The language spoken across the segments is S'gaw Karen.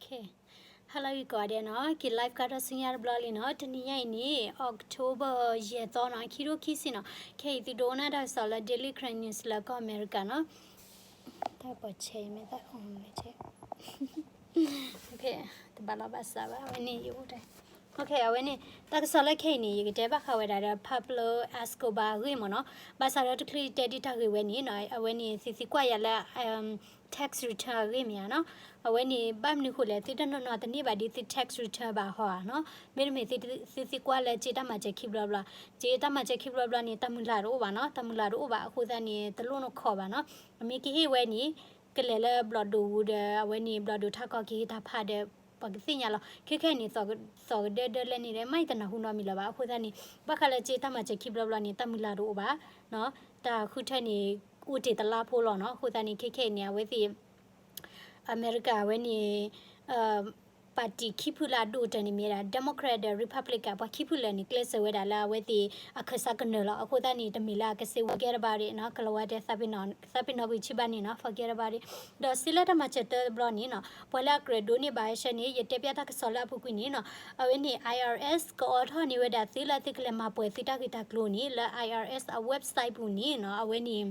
Hello ယကိးဂၤဒဲးနီၤ, က့ၤ live ကါထီၣ်ဆူညါတဘျီလံနီၤ. တနံၤညါအံၤန့ၣ် October ယဲၢ်သီနီၤ, ခံထိခံဆံနီၤ. ခဲအံၤသုဒိကနၣ်တၢ်ကစီၣ်လၢ Daily Karen News လၢကီၢ်အမဲရကၤနီၤ. တၢ်ပီးဆဲးမ့ၢ်တၢ်အီၣ်မ့ၢ်ဆဲး တဘၣ်လီၤဘၣ်စးဘၣ် အဝဲန့ၣ်ယအိၣ်တၢ် အဝဲန့ၣ် တၢ်ကစီၣ်လၢခဲအံၤန့ၣ် ယကတဲဘၣ်ဃးဝဲဒၣ်ဒီး Pablo Escobar အဂ့ၢ်မ့ၢ်နီၤ. ဘၣ်ဆၣ်ဒီးတချုးတဲဒံးတၢ်ဂ့ၢ်ဝဲန့ၣ်နီၤ, အဝဲန့ၣ်သုသံကွၢ်ယၤလၢ tax return အဂ့ၢ်မ့ၢ်ဧါနီၤ. အဝဲန့ၣ်ဘၣ်မနုၤဃိလဲၣ်, သုတနီၤနီၤတန့ၢ်ဘၣ်ဒ်သု tax return ဘၣ်ဟီဧါနီၤ. မ့တမ့ၢ်သုသံကွၢ်လၢက့တၢ်မၤစၢၤခံဘျီဘျီ, က့တၢ်မၤစၢၤခံဘျီဘျီန့ၣ် တၢ်မုၢ်လၢ်တအိၣ်ဘၣ်နီၤ, တၢ်မုၢ်လၢ်တအိၣ်ဘၣ်အဃိသတးန့ၣ် တလိၣ်နီၢ်ခီဘၣ်နီၤ. အမ့ၢ်ကဟ့ၣ်ဝဲန့ၣ် ကလဲၤလၢဘျီၣ်ဒိၣ်ပူၤဒီး အဝဲန့ၣ်ဘျီၣ်ဒိၣ်ထးကီက့ၤဟ့ၣ်တၢ်ဖးဒီး ပှၤကသ့ၣ်ညါလီၤ. ခဲခဲအံၤန့ၣ် သီၣ်ကဒၢဒၢလဲၣ်န့ၣ်ဒီး မ့ၢ်ယတနၢ်ဟူနီတမံၤလၢၤဘၣ်. အဃိသတးန့ၣ် ဘၣ်ဃးလၢက့တၢ်မၤစၢၤခံဘျီဘျီန့ၣ် တၢ်မုၢ်လၢ်တအိၣ်ဘၣ်နီၤ, တၢ်ဃုထၢန့ၣ် အိၣ်တ့ၢ်တလါဖိလီၤနီၤ. အဃိသတးန့ၣ် ခဲခဲအံၤန့ၣ် အဝဲသ့ၣ် အမဲရကၤဝဲန့ၣ် ပၣ်တံၣ်ခံဖုလၢအဒိၣ်ကတၢၢ်န့ၣ်မ့ၢ်ဝဲဒၣ် Democrat ဒီး Republican ပှၤခံဖုလၢာ်န့ၣ် ကျဲးစၢးဝဲဒၣ်လၢအဝဲသ့ၣ်အခၢၣ်စးကနၢၤလီၤ. အဃိသတးန့ၣ် တမ့ၢ်လၢအကစ့ forget about it နီၤ, ကလၤဝါတဲ သးပ့ၤနီၣ်ကွံာ်ဆံးဘၣ်န့ၣ်နီၤ, forget about it. ဒီးစ့လၢတၢ်မၤစၢၤတဘျီန့ၣ်နီၤ, ပှၤလၢအကြၢးဒိးန့ၢ်ဘၣ်အဆၢန့ၣ် ယတဲပျဲတၢ်ကစီၣ်လၢအပူၤကွံာ်န့ၣ်နီၤ, အဝဲန့ၣ် I R S ကအိးထီၣ်န့ၢ်ဝဲဒၣ်သုလၢသုကလဲၤမၤပှဲၤသုတၢ်ဂ့ၢ်တၢ်ကျိၤန့ၣ် လၢ I R S အ website ပူၤန့ၣ်နီၤ, အဝဲန့ၣ်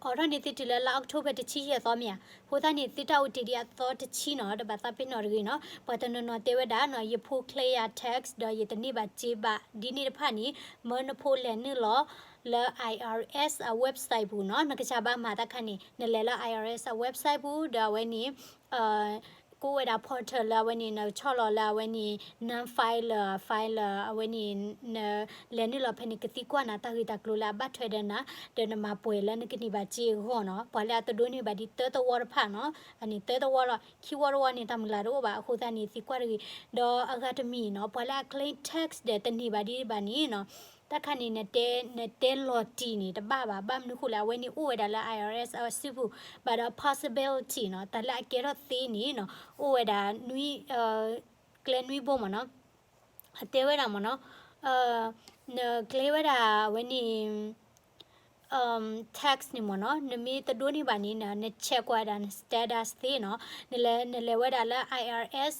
အိးထီၣ်န့ၢ်သုတုၤလၢလါအီးကထိဘၢၣ်တဆံယဲၢ်သီမ့ၢ်ဧါ. အဃိသတးန့ၣ် သုတၢ်အိၣ်တ့ၢ်ဒံးအသီတဆံနီၤ, တဘၣ်သးပ့ၤနီၣ်တဂ့ၤနီၤ. ပှၤတနီၤနီၤတဲဝဲဒၣ်နီၤ, ယဖိချ့ယၤ tax ဒီးယတန့ၢ်ဘၣ်စ့ဘၣ် ဒ်န့ၣ်တဖၣ်န့ၣ် မၢနဖိလဲၤနုာ်လီၤလၢ I R S အ website ပူၤနီၤ. နကစၢ်ဘၣ်မၤတၢ်ခါန့ၣ် နလဲၤလၢ I R S အ website ပူၤ ဒီးအဝဲန့ၣ် ကိးဝဲဒၣ် portal လၢအဝဲန့ၣ် နဆီၣ်လီၤလၢအဝဲန့ၣ် non-filer filer အဝဲန့ၣ် နလဲၤနုာ်လီၤဖဲန့ၣ် ကသံကွၢ်နၤတၢ်ဂ့ၢ်တၢ်ကျိၤလၢအဘၣ်ထွဲဒီးနၤ, ဒီးနမၤပှဲၤလၢနကန့ၢ်ဘၣ်စ့အဂီၢ်နီၤ. ပှၤလၢအတဒိးန့ၢ်ဘၣ်ဒ်တၢတဝီတဖၣ်နီၤ, အန့ၣ်တၢတဝီလီၤ. ခံဝီတဝီန့ၣ် တၢ်မုၢ်လၢ်တအိၣ်ဘၣ်. အဃိသတးန့ၣ် သံကွၢ်တဂ့ၤ. ဒီးအဂၤတမံၤနီၤ, ပှၤလၢအ claim tax ဒီးတန့ၢ်ဘၣ်ဒံးဘၣ်န့ၣ်နီၤ, တၢ်ခါန့ၣ် နတဲ နတဲလီၤတံၢ်န့ၣ် တဘၣ်ဘၣ်. ဘၣ်မနုၤဃိလဲၣ်, အဝဲန့ၣ်အိၣ်ဝဲဒၣ်လၢ I R S အစုပူၤ, ဘၣ်ဒီး possibility နီၤ, တၢ်လၢအကဲထီၣ်သ့န့ၣ်နီၤ, အိၣ်ဝဲဒၣ် ကျဲနွံဘိမ့ၢ်နီၤ. အတဲဝဲဒၣ်မ့ၢ်နီၤ, နကျဲဝဲဒၣ်အဝဲန့ၣ် tax န့ၣ်မ့ၢ်နီၤ, နမ့ၢ်တဒိးန့ၢ်ဘၣ်န့ၣ် န check ကွၢ်ဝဲဒၣ်န status သ့နီၤ, နလဲၤ နလဲၤဝဲဒၣ်လၢ I R S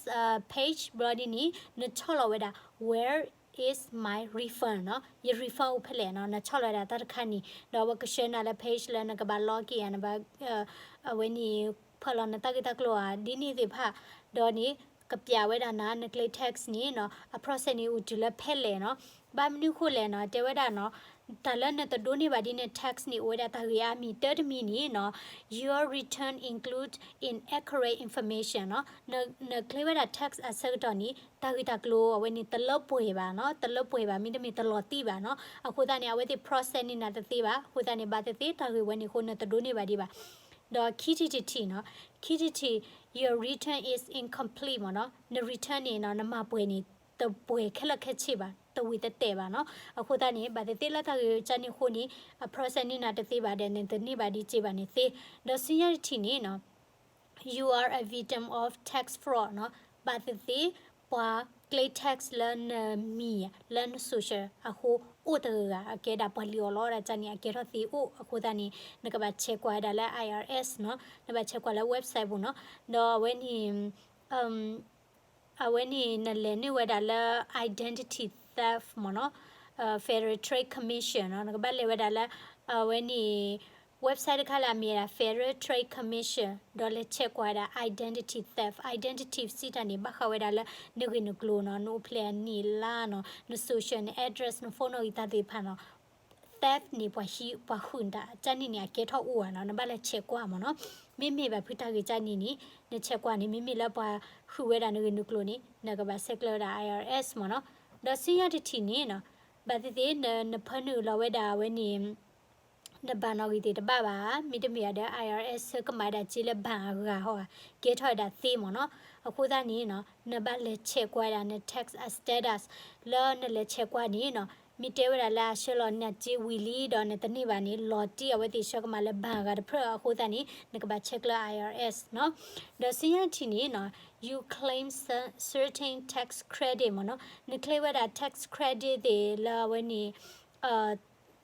page ဘျီဒ်န့ၣ် နဆီၣ်လီၤဝဲဒၣ် where is my refund နီၤ, ယ refund အိၣ်ဖဲလဲၣ်နီၤ, နဆီၣ်လီၤဝဲဒၣ်တၢ်တခါန့ၣ်, ဒီးအဝဲကဆှၢနၤလၢ page လၢနကဘၣ် log in ဧါ, နဘၣ် အဝဲန့ၣ် ဖၢလီၤနတၢ်ဂ့ၢ်တၢ်ကျိၤဧါ, ဒ်န့ၣ်သ့ၣ်တဖၣ်, ဒီးန့ၣ် ကပျးဝဲဒၣ်နၤ နကျဲ tax န့ၣ်နီၤ, အ process န့ၣ်အိၣ်တုၤလၢဖဲလဲၣ်နီၤ. ဘၣ်မနုၤဃိလဲၣ်နီၤ, တဲဝဲဒၣ်နီၤ, တၢ်လၢနတဒိးန့ၢ်ဘၣ်ဒ်န့ၣ် tax န့ၣ် အိၣ်ဝဲဒၣ်တၢ်ဂ့ၢ်အါမံၤတၢ်တမံၤန့ၣ်နီၤ, your return include inaccurate information နီၤ, နကျဲဝဲဒၣ် tax အဆၢကတီၢ်န့ၣ် တၢ်ဂ့ၢ်တၢ်ကျိၤအဝဲန့ၣ် တလၢပှဲၤဘၣ်နီၤ, တလၢပှဲၤဘၣ် မ့တမ့ၢ်တလီၤတံၢ်ဘၣ်နီၤ. အဃိသတးန့ၣ် အဝဲသ့ၣ် process န့ၢ်နၤတသ့ဘၣ်. အဃိသတးန့ၣ် ဘၣ်သ့ၣ်သ့ၣ် တၢ်ဂ့ၢ်ဝဲန့ၣ်အဃိ နတဒိးန့ၢ်ဘၣ်ဒံးဘၣ်. ဒီးခံထံၣ်တထံၣ်နီၤ, ခံထံၣ်တထံၣ် your return is incomplete မ့ၢ်နီၤ, န return န့ၣ်နီၤ နမၤပှဲၤန့ၣ် တပှဲၤခဲလၢာ်ခဲဆ့ဘၣ်, တဝံၤတတဲာ်ဘၣ်နီၤ. အဃိသတးန့ၣ် ဘၣ်သ့ၣ်သ့ၣ်လၢတၢ်ဂ့ၢ်ကန့ၣ်အဃိန့ၣ် အ process န့ၢ်နၤတသ့ဘၣ်ဒီး နတန့ၢ်ဘၣ်ဒံးစ့ဘၣ်န့ၣ်သ့. ဒီးဆူညါတထံၣ်န့ၣ်နီၤ you are a victim of tax fraud နီၤ, ဘၣ်သ့ၣ်သ့ၣ် ပှၤကျဲ tax လၢနမံၤ လၢန social အဃိ အိၣ်တဂၤဂၤ အကဲဒၣ်ပှၤလံၣ်အီၣ်လီအီၣ်ဒၣ်ကန့ၣ် အကဲထီၣ်သ့အိၣ်. အဃိသတးန့ၣ် နကဘၣ် check ကွၢ်ဝဲဒၣ်လၢ I R S နီၤ, နဘၣ် check ကွၢ်လၢ website ပူၤနီၤ. ဒီးအဝဲန့ၣ် အဝဲန့ၣ် နလဲၤနုာ်ဝဲဒၣ်လၢ identity theft မ့ၢ်နီၤ, Federal Trade Commission နီၤ, နကဘၣ်လဲၤဝဲဒၣ်လၢ အဝဲန့ၣ် website တခါလၢအမ့ၢ်ဝဲဒၣ် Federal Trade Commission ဒီးလဲၤ check ကွၢ်ဝဲဒၣ် identity theft, identity စံးတၢ်န့ၣ် ဘၣ်ဃးဝဲဒၣ်လၢ နဂ့ၢ်နကျိၤနီၤ, နအိၣ်ဖျဲၣ်အနံၣ်အလါနီၤ, န social, န address, န phone နီၣ်ဂံၢ် တၢ်သ့ၣ်တဖၣ်နီၤ theft န့ၣ် ပှၤဟံး ပှၤဟုၣ်တၢ် ကန့ၣ်န့ၣ် အကဲထီၣ်အိၣ်ဧါနီၤ, နဘၣ်လဲၤ check ကွၢ်မ့ၢ်နီၤ. မ့မ့ၢ်ဘၣ်ဖုတၢ်ဂ့ၢ်ကန့ၣ်န့ၣ် န check ကွၢ်န့ၣ် မ့မ့ၢ်လၢပှၤဟုၣ်ဝဲဒၣ်နဂ့ၢ်နကျိၤန့ၣ် နကဘၣ်ဆဲးကျၢဝဲဒၣ် I R S မ့ၢ်နီၤ. ဒီးဆူညါတထံၣ်န့ၣ်နီၤ ဘၣ်သ့ၣ်သ့ၣ် န နဖၢနုာ်လီၤဝဲဒၣ်အဝဲန့ၣ် န bank နီၣ်ဂံၢ်သ့ၣ်တဘၣ်ဘၣ်, မ့တမ့ၢ်ဒီး I R S ဆၢကမၤဝဲဒၣ်စ့လၢ bank အဂၤဟီဧါ, ကဲထီၣ်ဝဲဒၣ်သ့မ့ၢ်နီၤ. အဃိသတးန့ၣ်နီၤ နဘၣ်လဲၤ check ကွၢ်ဝဲဒၣ်န tax အ status လၢနလဲၤ check ကွၢ်န့ၣ်နီၤ, မ့ၢ်တဲဝဲဒၣ်လၢအဆှၢလီၤနၤစ့ဝံၤလံဒီးနတန့ၢ်ဘၣ်န့ၣ် လီၤတံၢ်အဝဲသ့ၣ်ဆၢကမၤလၢ bank အဂၤတဖျၢၣ်အဃိသတးန့ၣ် နကဘၣ် check လၢ I R S နီၤ. ဒီးဆူညါတထံၣ်န့ၣ်နီၤ you claim cer-, certain tax credit မ့ၢ်နီၤ, န claim ဝဲဒၣ် tax credit သ့ၣ်လၢအဝဲန့ၣ်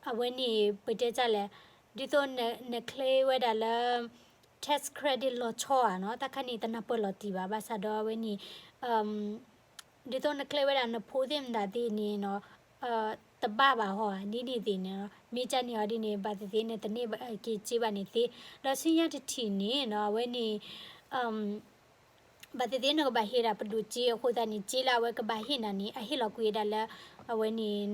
အဝဲန့ၣ် ပတဲတၢ်လဲၣ်, ဒ်သိးန န claim ဝဲဒၣ်လၢ tax credit လီၤဆီဧါနီၤ, တၢ်ခါန့ၣ် တနၢ်ပၢၢ်လီၤတံၢ်ဘၣ်, ဘၣ်ဆၣ်ဒီးအဝဲန့ၣ် ဒ်သိးနကျဲဝဲဒၣ်နဖိသ့ၣ်မတၤသ့ၣ်န့ၣ်နီၤ, တဘၣ်ဘၣ်ဟီဧါ, ဒ်န့ၣ်သ့ၣ်န့ၣ်, မ့ၢ်ကန့ၣ်အီၤဒ်န့ၣ် ဘၣ်သ့ၣ်သ့ၣ်နတန့ၢ်က့ၤစ့ဘၣ်န့ၣ်သ့, ဒီးဆူညါတထံၣ်န့ၣ်နီၤ, အဝဲန့ၣ် ဘၣ်သ့ၣ်သ့ၣ်နကဘၣ်ဟ့ၣ်ဒၣ်ပဒိၣ်စ့အဃိသတးန့ၣ် စ့လၢအဝဲကဘၣ်ဟ့ၣ်နၤန့ၣ် အဟ့ၣ်လီၤကွံာ်ဒၣ်လၢ အဝဲန့ၣ်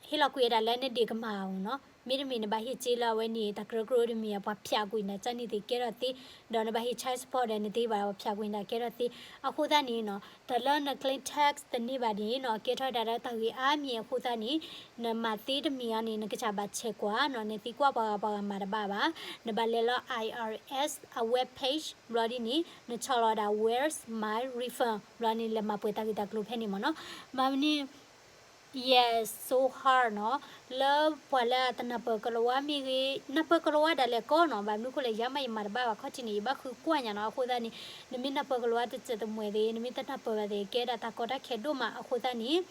ဟ့ၣ်လီၤကွံာ်ဒၣ်လၢနဒ့ၣ်ကမၢ်အအိၣ်နီၤ, မ့တမ့ၢ်နဘၣ်ဟ့ၣ်စ့လၢအဝဲန့ၣ် တၢ်ကရၢကရိတမံၤ ပှၤဖၠးကွံာ်နၤ ကန့ၣ်သ့ၣ်ကဲထီၣ်သ့, ဒီးနဘၣ်ဟ့ၣ် child support ဒီးနသ့ဘၣ် ပှၤဖၠးကွံာ်နၤကဲထီၣ်သ့, အဃိသတးန့ၣ်နီၤ, တၢ်လၢန claim tax တန့ၢ်ဘၣ်န့ၣ်နီၤ ကဲထီၣ်ဝဲဒၣ်လၢတၢ်ဂ့ၢ်အါမံၤအဃိသတးန့ၣ် နမၤသ့တမံၤအီၤန့ၣ် နကစၢ်ဘၣ်ဆဲးကွၢ်နီၤ, နသံကွၢ်ပှၤဂၤပှၤဂၤမၤတဘၣ်ဘၣ်, နဘၣ်လဲၤလၢ I R S အ web page ဘျီဒ်န့ၣ် နဆီၣ်လီၤဒၣ် where's my refund ဘျီန့ၣ် လဲၤမၤပှဲၤတၢ်ဂ့ၢ်တၢ်ကျိၤဖဲန့ၣ်မ့ၢ်နီၤ, မ့ၢ်န့ၣ် yes, so hard နီၤ, လၢပှၤလၢအတနၢ်ပၢၢ်ကလၤဝါမ့ၢ်ဂ့ၤ, နၢ်ပၢၢ်ကလၤဝါဒၣ်လဲာ်ကီနီၤ, ဘၣ်မနုၤအဃိလဲၣ် ယၤမးယမၤတဘၣ်ဘၣ်ခီထံးန့ၣ် ယဘၣ်ဃုကွၢ်ညါနီၤ, အဃိသတးန့ၣ် နမ့ၢ်နၢ်ပၢၢ်ကလၤဝါတစဲးတမှဲၤသ့ၣ်, နမ့ၢ်တနၢ်ပၢၢ်ဘၣ်သ့ၣ် ကဲဒၣ်တၢ်ကီတၢ်ခဲဒိၣ်မး အဃိသတးန့ၣ်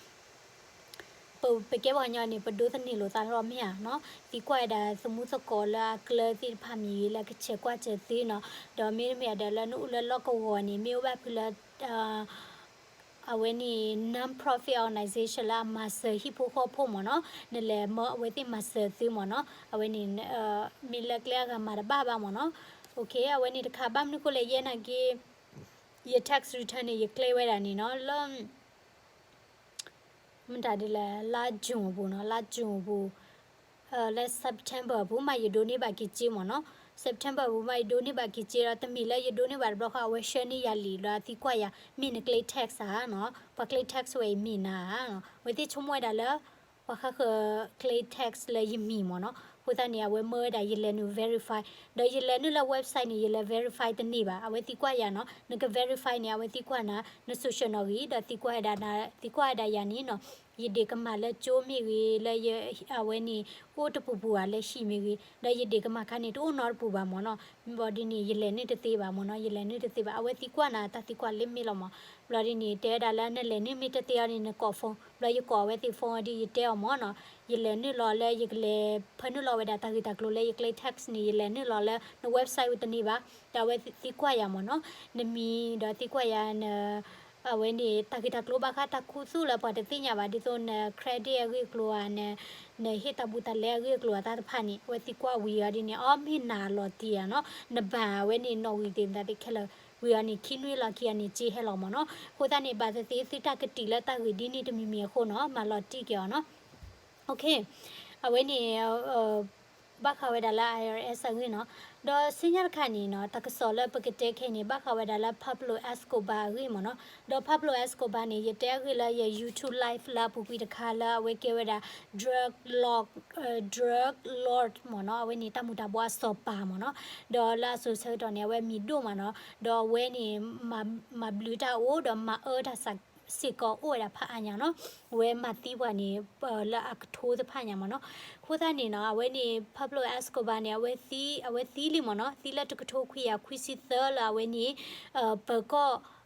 ပ ပကဲပှၤကညီန့ၣ် ပဒိးသန့ၤလိာ်သးလီၤမ့ၢ်ဧါနီၤ, သံကွၢ်ဝဲဒၣ်သမူသကိးလၢအကျၢၤသ့ၣ်တဖၣ်မ့ၢ်ဂ့ၤ လၢကဆဲးကွၢ်စၢၤသုနီၤ, ဒီးမ့တမ့ၢ်ဒီးလၢနအိၣ်လၢလီၢ်ကဝီၤန့ၣ် မ့ၢ်အိၣ်ဘၣ်ဖုးလၢ အဝဲန့ၣ် non-profit organization လၢအမၤစၢၤဟံၣ်ဖိဃီဖိမ့ၢ်နီၤ, နလဲၤမၢအဝဲသ့ၣ်မၤစၢၤသုမ့ၢ်နီၤ, အဝဲန့ၣ် မ့ၢ်လၢကျဲအဂၤမၤတဘၣ်ဘၣ်မ့ၢ်နီၤ, အဝဲန့ၣ်တခါ ဘၣ်မနုၤဃိလဲၣ် ယဲနာ်က့ ယ tax return န့ၣ် ယကျဲဝဲဒၣ်န့ၣ်နီၤ, လၢ မတၤဒ်လဲၣ် လါ June အပူၤနီၤ, လါ June အပူၤ လၢ September အပူၤမး ယဒိးန့ၢ်ဘၣ်က့ၤစ့မ့ၢ်နီၤ, September အပူၤမး ယဒိးန့ၢ်ဘၣ်က့ၤစ့ဒီး တမ့ၢ်လၢယဒိးန့ၢ်ဘၣ်တဘျီဃီ အဝဲဆှၢန့ၢ်ယၤလံာ်ဒီးသံကွၢ်ယၤ မ့ၢ်နကျဲ tax ဧါနီၤ, ပှၤကျဲ tax ဝဲအံၤမ့ၢ်နၤဧါနီၤ, အဝဲသ့ၣ်ဆိကမိၣ်ဝဲဒၣ်လၢ ပှၤဃါဃၢၤကျဲ tax လၢယမံၤမ့ၢ်နီၤ, အဃိသတးန့ၣ် အဝဲမၢဝဲဒၣ်ယလဲၤနုာ် verify ဒီးယလဲၤနုာ်လၢ website န့ၣ် ယလဲၤ verify တန့ၢ်ဘၣ်, အဝဲသံကွၢ်ယၤနီၤ, နက verify န့ၣ် အဝဲသံကွၢ်နၤ န social နီၣ်ဂံၢ် ဒီးသံကွၢ်ဝဲဒၣ် သံကွၢ်ဝဲဒၣ်ယၤန့ၣ်နီၤ, ယဒ့ၣ်ကမၢ်လၢကၠိမ့ၢ်ဂ့ၤ လၢယ အဝဲန့ၣ် အိၣ်တပူၤပူၤဧါ လၢဟံၣ်မ့ၢ်ဂ့ၤ, ဒီးယဒ့ၣ်ကမၢ်ခါန့ၣ် တအိၣ်နီတပူၤဘၣ်မ့ၢ်နီၤ, ဘျီဒ်န့ၣ် ယလဲၤနုာ်တသ့ဘၣ်မ့ၢ်နီၤ, ယလဲၤနုာ်တသ့ဘၣ်, အဝဲသံကွၢ်နၤ တၢ်သံကွၢ်လၢမ့ၢ်လီၤမး, ဘျီဒ်န့ၣ် တဲဝဲဒၣ်လၢနလဲၤနုာ်မ့ၢ်တသ့အီၤန့ၣ် နကိး phone, ဘျီယကိးအဝဲသ့ၣ် phone အီၤဒ်ယတဲအီၤမ့ၢ်နီၤ, ယလဲၤနုာ်လီၤလၢယကလဲၤဖၢနုာ်လီၤဝဲဒၣ်တၢ်ဂ့ၢ်တၢ်ကျိၤလၢယကျဲ tax န့ၣ် ယလဲၤနုာ်လီၤလၢ န website ဝဲတန့ၢ်ဘၣ်, ဒီးအဝဲသံကွၢ်ယၤမ့ၢ်နီၤ, နမံၤဒီးသံကွၢ်ယၤန အဝဲန့ၣ် တၢ်ဂ့ၢ်တၢ်ကျိၤဘၣ်ဃးတၢ်ခူသူၣ်လၢပှၤတသ့ၣ်ညါဘၣ် ဒ်သိးန credit အဂ့ၢ်အကျိၤဧါ, န နဟ့ၣ်တၢ်ဘူးတၢ်လဲအဂ့ၢ်အကျိၤဧါ တၢ်တဖၣ်န့ၣ် အဝဲသံကွၢ်ဝံၤအီၤဒ်န့ၣ် အီ မ့ၢ်နၤလီၤတံၢ်ဧါနီၤ, နဘၣ်အဝဲန့ၣ်နီၣ်ဂံၢ်သ့ၣ်မတၤသ့ၣ်ခဲလၢာ် ဝံၤအီၤန့ၣ် ခံနွံလီၤခံအီၤန့ၣ် စ့ဟဲလီၤမ့ၢ်နီၤ, အဃိသတးန့ၣ် ဘၣ်သ့ၣ်သ့ၣ်သုတၢ်ကတံာ်လၢတၢ်ဂ့ၢ်ဒ်န့ၣ်တမံၤမံၤအဃိနီၤ မၤလီၤတံၢ်က့ၤအီၤနီၤ. အဝဲန့ၣ် ဘၣ်ဃးဝဲဒၣ်လၢ I R S အဂ့ၢ်နီၤ, ဒီးဆူညါတခါန့ၣ်နီၤ တၢ်ကစီၣ်လၢပကတဲခဲအံၤန့ၣ် ဘၣ်ဃးဝဲဒၣ်လၢ Pablo Escobar အဂ့ၢ်မ့ၢ်နီၤ, ဒီး Pablo Escobar န့ၣ် ယတဲအဂ့ၢ်လၢယ YouTube live လၢအပူၤကွံာ်တခါလၢအဝဲကဲဝဲဒၣ် drug lord, drug lord မ့ၢ်နီၤ, အဝဲန့ၣ်တၢ်မူၤတၢ်ဘှီအစီၤပၤမ့ၢ်နီၤ, ဒီးလၢအစိၤဆၢကတီၢ်န့ၣ် အဝဲမံၤဒိၣ်မးနီၤ, ဒီးအဝဲန့ၣ် မၤဘျုးတၢ်အိၣ်ဒီးမၤအၢတၢ်စ့ၢ်ကီးအိၣ်ဝဲဒၣ်ဖးအါညါနီၤ, အဝဲမၤသံပှၤန့ၣ် လၢအကထိတဖၣ်ညါမ့ၢ်နီၤ, အဃိသတးန့ၣ်နီၤ အဝဲန့ၣ် Pablo Escobar န့ၣ် အဝဲသံ, အဝဲသံလံမ့ၢ်နီၤ, သံလၢတကထိခွံကယၤခွံဆံသၢလၢအဝဲန့ၣ် ပၢ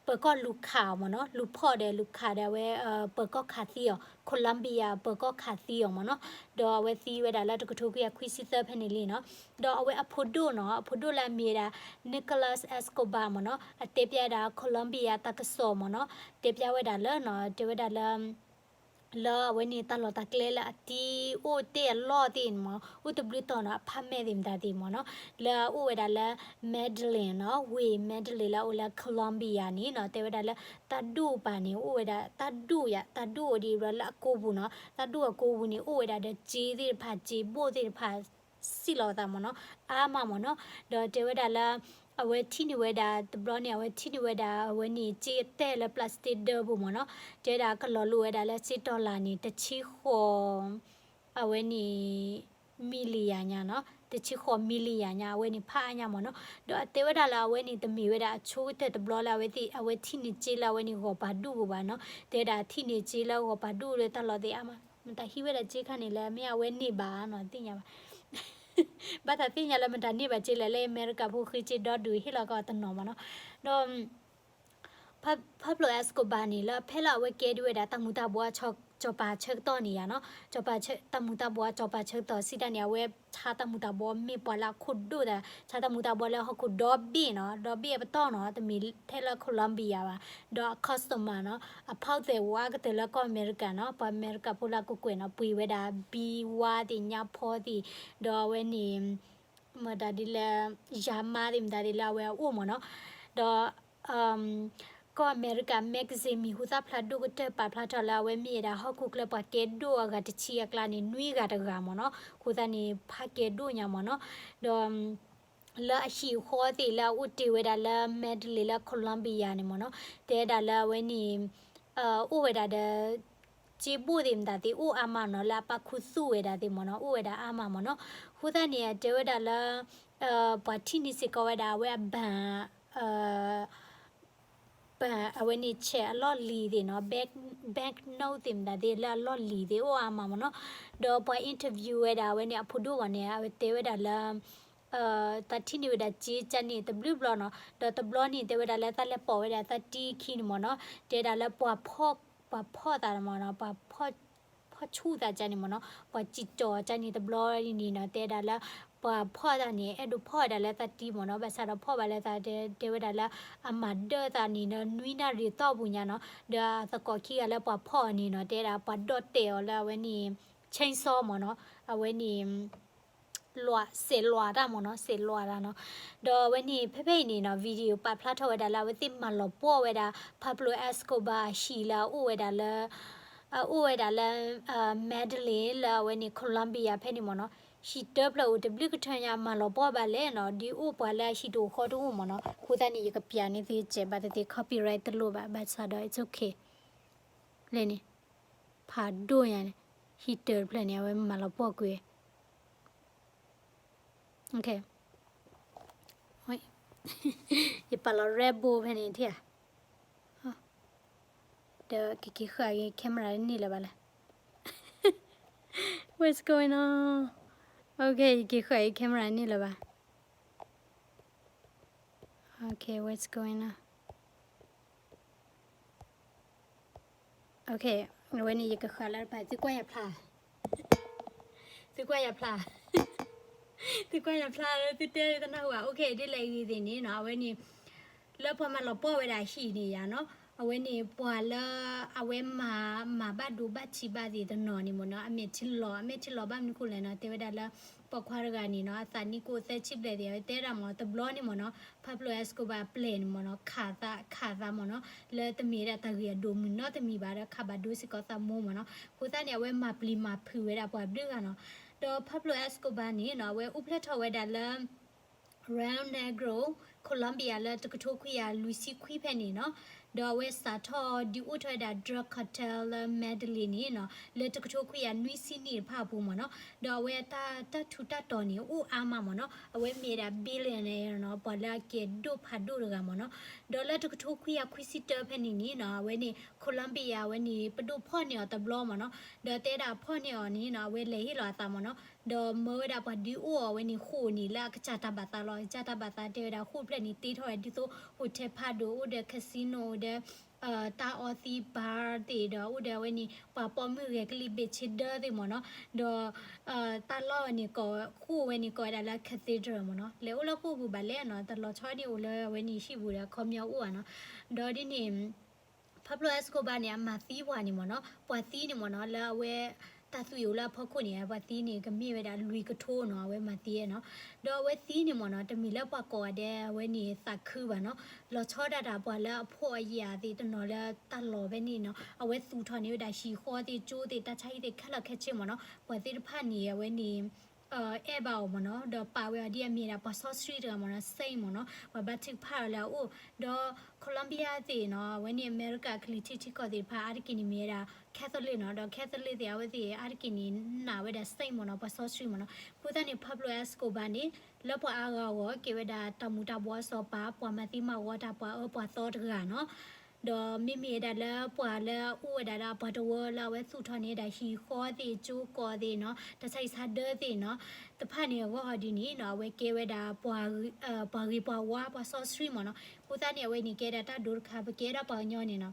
ၤကီၢ်လူၤခးအီၤမ့ၢ်နီၤ, လူၤဖီၣ်ဒီးလူၤခးဒီးအဝဲ ပၢၤကီၢ်ခးသံအီၤ, Colombia ပၢၤကီၢ်ခးသံအီၤမ့ၢ်နီၤ, ဒီးအဝဲသံဝဲဒၣ်လၢတကထိခွံကယၤခွံဆံသၢဖဲန့ၣ်လံနီၤ, ဒီးအဝဲအဖိဒိၣ်နီၤ, အဖိဒိၣ်လၢအမ့ၢ်ဝဲဒၣ် Nicolas Escobar မ့ၢ်နီၤ, အတဲပျးဝဲဒၣ် Colombia တၢ်ကစီၣ်မ့ၢ်နီၤ, တဲပျးဝဲဒၣ်လၢနီၤ, တဲဝဲဒၣ်လၢ လၢအဝဲန့ၣ်တၢ်လီၢ်တၢ်ကျဲလၢအတံၤအိၣ်တ့ၢ်အလီၢ်သ့ၣ်န့ၣ်မ့ၢ် အိၣ်တဘျုးတီၤနီၤ, အ apartment သ့ၣ်မတၤသ့ၣ်မ့ၢ်နီၤ, လၢအအိၣ်ဝဲဒၣ်လၢ Medellin နီၤ, ဝ့ၢ် Medellin လၢအအိၣ်လၢ Colombia န့ၣ်နီၤ, တဲဝဲဒၣ်လၢတၢ်ဒူၣ်ပၤန့ၣ် အိၣ်ဝဲဒၣ် တၢ်ဒူၣ်ယၤ, တၢ်ဒူၣ်အိၣ်ဒ်ဘျီလၢအကိာ်ပူၤနီၤ, တၢ်ဒူၣ်အကိာ်ပူၤန့ၣ် အိၣ်ဝဲဒၣ်ဒီးစ့သ့ၣ်တဖၣ်, စ့ဘိၣ်သ့ၣ်တဖၣ် စံၣ်လီၤအသးမ့ၢ်နီၤ, အါမးမ့ၢ်နီၤ, ဒီးတဲဝဲဒၣ်လၢ အဝဲထံၣ်န့ၢ်ဝဲဒၣ်တဘျီန့ၣ် အဝဲထံၣ်န့ၢ်ဝဲဒၣ် အဝဲန့ၣ် စ့အတဲာ်လၢ plastic ဒၢပူၤမ့ၢ်နီၤ, တဲဒၣ်ကလီၤလိာ်ဝဲဒၣ်လၢစ့တီၢ်လာ်န့ၣ် တဆံဃိး အဝဲန့ၣ် million ညါနီၤ, တဆံဃိး million ညါ, အဝဲန့ၣ်ဖးအါညါမ့ၢ်နီၤ, ဒီးအတဲဝဲဒၣ်လၢအဝဲန့ၣ်တမ့ၢ်ဝဲဒၣ်အဆိကတၢၢ်တဘျီလၢအဝဲသ့ၣ် အဝဲထံၣ်န့ၢ်စ့လၢအဝဲန့ၣ်ဂီၤပၤဒူၣ်ပူၤဘၣ်နီၤ, တဲဒၣ်ထံၣ်န့ၢ်စ့လၢဂီၤပၤဒူၣ်လၢတၢ်လီၢ်သ့ၣ်အါမး, မတၤဟံးဝဲဒၣ်စ့ခါန့ၣ်လဲၣ်, မ့ၢ်အဝဲန့ၢ်ဘၣ်နီၤ, သ့ၣ်ညါဘၣ် ဘၣ်သးသ့ၣ်ညါလၢမတၤန့ၢ်ဘၣ်စ့လဲၣ်, လၢအမဲရကၤဖိဃ့စ့ဒီဒူၣ်ဟ့ၣ်လီၤကီးတနီၤမ့ၢ်နီၤ, ဒီး Pab-, Pablo Escobar န့ၣ် လၢဖဲလၢအဝဲကဲဒုးဝဲဒၣ်တၢ်မူၤတၢ်ဘှီအ စီၤပၤဆၢကတီၢ်န့ၣ်ယါနီၤ, စီၤပၤဆၢ တၢ်မူၤတၢ်ဘှီး စီၤပၤဆၢကတီၢ်စံးတၢ်န့ၣ် အဝဲဆါတၢ်မူၤတၢ်ဘှီးမ့ၢ်ပှၤလၢအခိၣ်ဒိၣ်သး ဆါတၢ်မူၤတၢ်ဘှီးလၢဟီၣ်ခိၣ်ဒီဘ့ၣ်နီၤ, ဒီဘ့ၣ်အပတီၢ်နီၤ, တမ့ၢ်ထဲလၢ Colombia ဘၣ်, ဒီးအ customer နီၤ, အဖီၣ်သဲးအိၣ်အါကတၢၢ်လၢကီၢ်အမဲရကၤနီၤ, ပှၤအမဲရကၤဖိလၢအကွဲးနီၤ, ပှ့ၤဝဲဒၣ် ဘံဝါသ့ၣ်ညါဖီသ့ၣ်, ဒီးအဝဲန့ၣ် မတၤဒ်လဲၣ် ယၤမါသ့ၣ်မတၤဒ်လဲၣ် အဝဲအအိၣ်မ့ၢ်နီၤ, ဒီး ကီၢ်အမဲရကၤ magazine မံၤဟူသၣ်ဖျါဒိၣ်ကတၢၢ် ပာ်ဖျါထီၣ်လၢအဝဲမ့ၢ်ဝဲဒၣ်ဟီၣ်ခိၣ်ချၢပှၤကဲဒိၣ်အဂၤတဆံအကျါန့ၣ် နွံဂၤတဂၤမ့ၢ်နီၤ, အဃိသတးန့ၣ် ဖးကဲဒိၣ်ညါမ့ၢ်နီၤ, ဒီး လၢအဟံၣ်အဃီသ့ၣ်လၢအအိၣ်တ့ၢ်ဝဲဒၣ်လၢ Medellín လၢ Colombia န့ၣ်မ့ၢ်နီၤ, တဲဝဲဒၣ်လၢအဝဲန့ၣ် အိၣ်ဝဲဒၣ်ဒီး စ့ဘိၣ်သ့ၣ်မတၤသ့ၣ်အိၣ်အါမးနီၤ, လၢအပာ်ခူသူၣ်ဝဲဒၣ်သ့ၣ်မ့ၢ်နီၤ, အိၣ်ဝဲဒၣ်အါမးမ့ၢ်နီၤ, အဃိသတးန့ၣ် တဲဝဲဒၣ်လၢ ပှၤထံၣ်န့ၢ်စ့ၢ်ကီးဝဲဒၣ် အဝဲအဘဏ် ဘဏ် အဝဲန့ၣ် check အလီၢ်လံၤသ့ၣ်နီၤ, bank, bank note သ့ၣ်မတၤသ့ၣ်လၢအလီၢ်လံၤသ့ၣ်အိၣ်အါမးမ့ၢ်နီၤ, ဒီးပှၤ interview ဝဲဒၣ် အဝဲန့ၣ်အဖိဒိၣ်ဝဲန့ၣ် အဝဲတဲဝဲဒၣ်လၢ သးထံၣ်န့ၢ်ဝဲဒၣ်စ့ကန့ၣ်တဘျုးဘျီနီၤ, ဒီးတဘျီန့ၣ် တဲဝဲဒၣ်လၢသးလဲၤပိာ်ဝဲဒၣ်သးတံခံန့ၣ်မ့ၢ်နီၤ, တဲဒၣ်လၢပှၤဖီၣ်, ပှၤဖီၣ်သးမ့ၢ်နီၤ, ပှၤဖီၣ်ဆူၣ်သးကန့ၣ်မ့ၢ်နီၤ, ပှၤစံၣ်ကၠီၤကန့ၣ်တဘျီန့ၣ်နီၤ, တဲဒၣ်လၢ ပှၤဖီၣ်သးန့ၣ် အဲၣ်ဒိးဖီၣ်ဝဲဒၣ်လၢသးတံမ့ၢ်နီၤ, ဘၣ်ဆၣ်ဒီးဖီၣ်ဘၣ်လၢသး တဲဝဲဒၣ်လၢ အမၤဒၢၣ်သးန့ၣ်နီၤ နွံနၣ်ရံၣ်တီၢ်ပူၤညါနီၤ, ဒီးအသကိးခံဂၤလၢပှၤဖီၣ်အီၤန့ၣ်နီၤ, တဲဒၣ်ပှၤဒီၣ်တဲာ်အီၤလၢအဝဲန့ၣ် chainsaw မ့ၢ်နီၤ, အဝဲန့ၣ် လွး, စဲးလွးတၢ်မ့ၢ်နီၤ, စဲးလွးတၢ်နီၤ, ဒီးအဝဲန့ၣ် ဖဲဖဲအံၤန့ၣ်နီၤ video ပာ်ဖျါထီၣ်ဝဲဒၣ်လၢအဝဲသ့ၣ်မၤလီၤပှီၢ်ဝဲဒၣ် Pablo Escobar အဟံၣ်လၢအအိၣ်ဝဲဒၣ်လၢ အအိၣ်ဝဲဒၣ်လၢ Medellín လၢအဝဲန့ၣ် Colombia ဖဲန့ၣ်မ့ၢ်နီၤ, ဟံၣ်တၢဖျၢၣ်အိၣ်တဘျုးကထၢညါ မၤလီၤပှီၢ်ဘၣ်လဲၣ်နီၤ, ဒ်အိၣ်ပှၤလၢအဟံၣ်တအိၣ်ဃီတအိၣ်မ့ၢ်နီၤ, အဃိသတးန့ၣ် ယကပျးန့ၢ်သုစဲးဘၣ်သ့ၣ်သ့ၣ် copyright တလိၣ်ဘၣ်, ဘၣ်ဆၣ်ဒီး it's okay လဲၣ်န့ၣ် ဖးဒိၣ်ညါန့ၣ်, ဟံၣ်တၢတဖျၢၣ်န့ၣ် အဝဲမၤလီၤပှီၢ်ကွံာ်, ယပာ်လီၤ Red Bull ဖဲန့ၣ်ထံၣ်ဧါ, ဒီးကက့ၤဃာ်က့ၤ camera န့ၣ်လၢၤဘၣ်လဲၣ်, what's going on, okay ယက့ၤဃာ်က့ၤ camera န့ၣ်လၢၤဘၣ်, okay what's going on, okay အဝဲန့ၣ် ယကဃာ်လၢတပၤ သုကွၢ်ယၤဖျါ သုကွၢ်ယၤဖျါ, သုကွၢ်ယၤဖျါလၢသုတဲတနၢ်ဟူဘၣ်, okay ဒ်လဲၣ်ဂ့ၤသ့ၣ်န့ၣ်နီၤ, အဝဲန့ၣ် လၢပှၤမၤလီၤပှီၢ်ဝဲဒၣ်ဟံၣ်န့ၣ်ယါနီၤ, အဝဲန့ၣ် ပှၤလၢအဝဲမၤ မၤဘၣ်ဒိဘၣ်ထံးဘၣ်သ့ၣ်တနီၤန့ၣ်မ့ၢ်နီၤ, အမဲာ်ထံလီၤ, အမဲာ်ထံလီၤဘၣ်မနုၤဃိလဲၣ်နီၤ, တဲဝဲဒၣ်လၢ ပိာ်ခွါတဂၤန့ၣ်နီၤ အသးနံၣ်ကိၣ်သၢဆံဘျဲၣ်သ့ၣ် အဝဲတဲဒၣ်မ့ၢ် တဘျီန့ၣ်မ့ၢ်နီၤ Pablo Escobar အပျဲၢ်န့ၣ်မ့ၢ်နီၤ ခးသး, ခးသးမ့ၢ်နီၤ, လၢတမ့ၢ်ဒၣ်တၢ်ဂ့ၢ်အဒိၣ်မုၢ်နီတမံၤဘၣ်ဒီး ခးဘၣ်ဒိစ့ၢ်ကီးသးမိၢ်မ့ၢ်နီၤ, အဃိသတးန့ၣ် အဝဲမၤပျံၤမၤဖုးဝဲဒၣ်ပှၤဘျုးဂၤနီၤ, ဒီး Pablo Escobar န့ၣ်နီၤ အဝဲအိၣ်ဖျဲၣ်ထီၣ်ဝဲဒၣ်လၢ Río Negro, Colombia လၢတကထိခွံကယၤလွံၢ်ဆံခွံဖဲန့ၣ်နီၤ, ဒီးအဝဲစးထီၣ်ဒုးအိၣ်ထီၣ်ဝဲဒၣ် drug cartel လၢ Medellín န့ၣ်နီၤ လၢတကထိခွံကယၤနွံဆံနံၣ်တဖၣ်အပူၤမ့ၢ်နီၤ, ဒီးအဝဲတၢ်, တၢ်ထူးတၢ်တီၤန့ၣ် အိၣ်အါမးမ့ၢ်နီၤ, အဝဲမ့ၢ်ဒၣ် billionaire နီၤ, ပှၤလၢအကဲဒိၣ်ဖးဒိၣ်တဂၤမ့ၢ်နီၤ, ဒီးလၢတကထိခွံကယၤခွံဆံတၢဖဲန့ၣ်န့ၣ်နီၤ အဝဲန့ၣ် Colombia အဝဲန့ၣ် ပဒိၣ်ဖီၣ်န့ၢ်အီၤတဘျီမ့ၢ်နီၤ, ဒီးတဲဒၣ်ဖီၣ်န့ၢ်အီၤန့ၣ်နီၤ အဝဲလဲၤဟ့ၣ်လီၤအသးမ့ၢ်နီၤ, ဒီးမၢဝဲဒၣ်ပှၤဒုးအိၣ်အီၤဝဲန့ၣ်ဃိာ်န့ၣ် လၢအကစၢ်တၢ်ဘၣ်သးလီၤ, ကစၢ်တၢ်ဘၣ်သးတဲဝဲဒၣ်ဃိာ်ဖျၢၣ်န့ၣ် တ့ထီၣ်ဝဲဒ်သိး hotel ဖးဒိၣ် အိၣ်ဒီး casino ဒီး တၢ်အီသံး bar သ့ၣ်ဒီး အိၣ်ဒီးအဝဲန့ၣ် ပှၤပိာ်မုၣ်ဂဲၤကလံၣ်ဘ့ၣ်ဆ့ဒၢသ့ၣ်မ့ၢ်နီၤ, ဒီး တၢ်လီၢ်ဝဲန့ၣ် ဃိာ်ဝဲန့ၣ်ကိးဝဲဒၣ်လၢ cathedral မ့ၢ်နီၤ, လဲၤအိၣ်လၢဃိာ်ပူၤဘၣ်လဲၣ်နီၤ, တၢ်လီၤဆီန့ၣ်အိၣ်လၢအဝဲန့ၣ်ဟံၣ်ပူၤဒီး ခီပညီအိၣ်ဧါနီၤ, ဒီးဒ်န့ၣ် Pablo Escobar န့ၣ် အမၤသံပှၤန့ၣ်မ့ၢ်နီၤ, ပှၤသံန့ၣ်မ့ၢ်နီၤ လၢအဝဲ တၢ်သွံၣ်အိၣ်လၢအဖီခိၣ်န့ၣ် ပှၤသံန့ၣ် ကမ့ၢ်ဝဲဒၣ်လွံၢ်ကထိနီၤ, အဝဲမၤသံနီၤ, ဒီးအဝဲသံန့ၣ်မ့ၢ်နီၤ တမ့ၢ်လၢပှၤကိးဂၤဒဲး အဝဲန့ၣ်သးခုဘၣ်နီၤ, လီၤဆီဒၣ်တၢ်ပှၤလၢအဖှီၣ်အယာ်သ့ၣ်တနီၤလၢတၢ်လီၢ်ဖဲန့ၣ်နီၤ, အဝဲသူၣ်ထီၣ်န့ၢ်ဝဲဒၣ်ဟံၣ်ဃီသ့ၣ် ကၠိသ့ၣ် တၢ်ဆါဟံၣ်သ့ၣ်ခဲလၢာ်ခဲဆ့မ့ၢ်နီၤ, ပှၤသ့ၣ်တဖၣ်န့ၣ် အဝဲန့ၣ် အဲၣ်ဘၣ်အီၤမ့ၢ်နီၤ, ဒီးပာ်ဝဲအီၤဒ်အမ့ၢ်ဒၣ်ပှၤစီဆှံတဂၤမ့ၢ်နီၤ, saint မ့ၢ်နီၤ, ပှၤဘါထုကဖၣ်အီၤလၢအအိၣ်, ဒီး Colombia သ့ၣ်နီၤ, အဝဲန့ၣ်အမဲရကၤကလုာ်ထံထံကီၢ်သ့ၣ်တဖၣ် အါတက့ၢ်န့ၣ်မ့ၢ်ဝဲဒၣ် Catholic နီၤ, ဒီး Catholic သ့ၣ် အဝဲသ့ၣ်အါတက့ၢ်န့ၣ် နာ်ဝဲဒၣ် saint မ့ၢ်နီၤ, ပှၤစီဆှံမ့ၢ်နီၤ, အဃိသတးန့ၣ် Pablo Escobar န့ၣ် လၢပှၤအါဂၤအဂီၢ် ကဲဝဲဒၣ်တၢ်မူၤတၢ်ဘှီးအစီၤပၤ, ပှၤမၤသံမၤဝီတၢ်ပှၤအၢပှၤသီတဂၤနီၤ. ဒီးမ့မ့ၢ်ဝဲဒၣ်လၢပှၤလၢအအိၣ်ဝဲဒၣ်လၢအပှၤတဝၢလၢအဝဲသူၣ်ထီၣ်န့ၢ်ဒၣ်ဟံၣ်ဃီသ့ၣ် ကၠိကီၢ်သ့ၣ်နီၤ, တၢ်ဆါဟံၣ်ဆါဒၢသ့ၣ်နီၤ, တဖၣ်န့ၣ်အဂီၢ်ဟီဒ်န့ၣ်နီၤ, အဝဲကဲဝဲဒၣ်ပှၤဂ့ၤပှၤဝါ ပှၤစီဆှံမ့ၢ်နီၤ. အဃိသတးန့ၣ် အဝဲန့ၣ်ကဲဒၣ်တၢ်ဒိတခါ ပကဲဒၣ်ပှၤကညီန့ၣ်နီၤ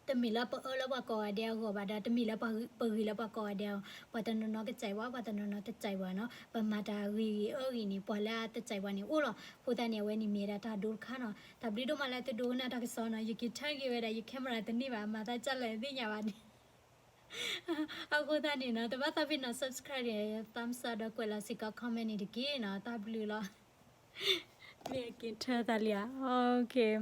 တမ့ၢ်လၢပအၢလၢပှၤကိးဂၤဒဲးအဂီၢ်ဘၣ်ဒီး တမ့ၢ်လၢပဂ့ၤလၢပှၤကိးဂၤဒဲးအဂီၢ်, ပှၤတနီၤနီၤကစဲးပှၤ, ပှၤတနီၤနီၤတစဲးပှၤနီၤ, ပမၤတၢ်ဂ့ၤဂ့ၤအၢဂ့ၤန့ၣ် ပှၤလၢအတစဲးပှၤန့ၣ်အိၣ်လီၤ. အဃိသတးန့ၣ် အဝဲန့ၣ်မ့ၢ်ဒၣ်တၢ်ဒိတခါနီၤ. တၢ်ဘျုးဒိၣ်မးလၢသုဒိကနၣ်တၢ်ကစီၣ်နီၤ, ယက့ၤထၢက့ၤဝဲဒၣ် ယ camera တန့ၢ်ဘၣ်, မၤသးကၢ်လဲၣ်သ့ၣ်ညါဘၣ်န့ၣ် အဃိသတးန့ၣ်နီၤ တဘၣ်သးပ့ၤနီၣ် subscribe ဒီး thumbs up ဒီးကွဲးလီၤစ့ၢ်ကီး comment န့ၣ်တက့ၢ်နီၤ, တၢ်ဘျုးလီၤ. မ့ၢ်အက့ၤထၢသးလံဧါ, okay.